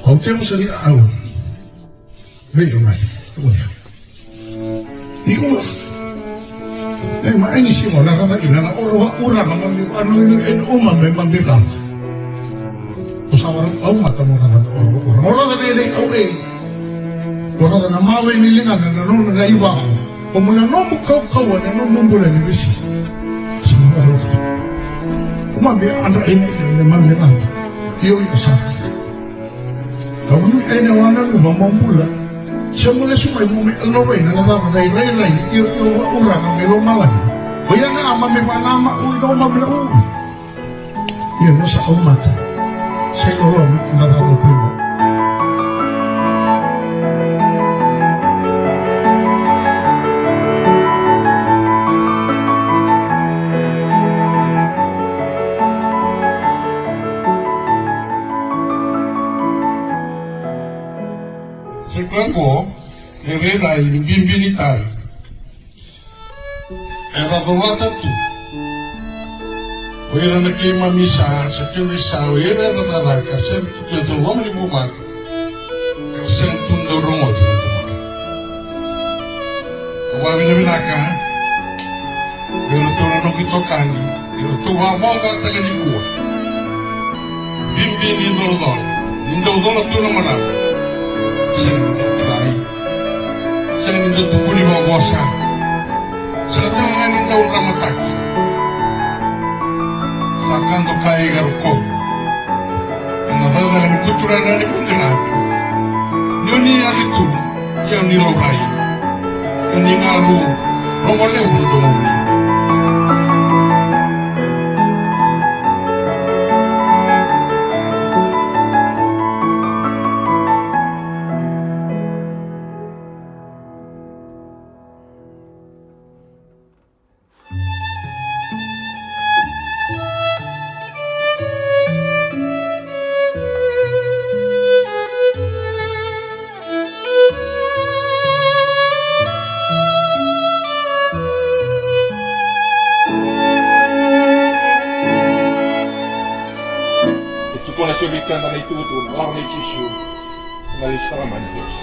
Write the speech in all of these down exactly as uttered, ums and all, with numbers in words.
Au temo sa ni au. Vei o mai. Ua. Ni ua. Nei ma ai ni simo na rata ina na oro wa ura na mami anu inu en uma me mami ka. O sa ora au mata mo rata na oro wa ura. Mo rata nei nei au e. Mo rata na mawe ni lingana na nona na iwa. O muna nomu kaukaua na nomu bula ni visi. Sa mo rata. Uma me andra e ni mami na. Io io sa. Ka vuni ene wana luma mo bula. Se mo lesu mai mo me alo vai na na vava na ilai lai io io wa ura na me lo malai. O ia na ama me vana ama ui no ma me ui. Ia no sa au mata. Se lo lo na vava pino. Se koya oqo e rairai ni bibi ni tale. Era colata tu o ira na keimami sa, sa keda sa o ira era cakacaka, sega tu keda loma ni vuvale. Era sega tu dau rogoci na tamata. Au vakavinavinaka vei iratou na noqu itokani, iratou vakavakataka nikua. Bibi ni colacola ni dau cola tu na marama. Sega ni dau kilai, sega ni dau tukuni vakavosa, sega tale ga ni dau dramataki. Sa ka dokai ga rokovi. Ena cakacaka ni buturara ni buturara. Ni o ni yali tu, ia o ni laurai. Ia o ni galu, rogo levu na domovi. E tukuna tiko vei keda na itukutuku, lako mai Jisu. Na lesu tale mai na Kalou.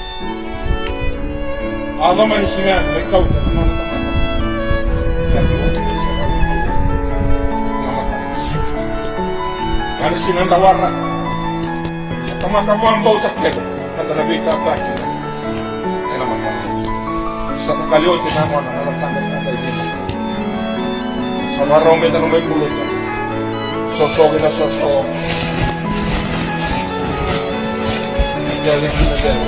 A loma ni siga yani me kauta na nona tamata. Sa ki oti na siga na mata ni siga. Ka ni siga da wara. Sa tamata vua bauta kece. Sa da na veitataki. Ena mata. Sa da kali oti na gona na lataka sa da i lima. Sa varau me da na mai buluta. Soso ki na soso. Kele ki na kele.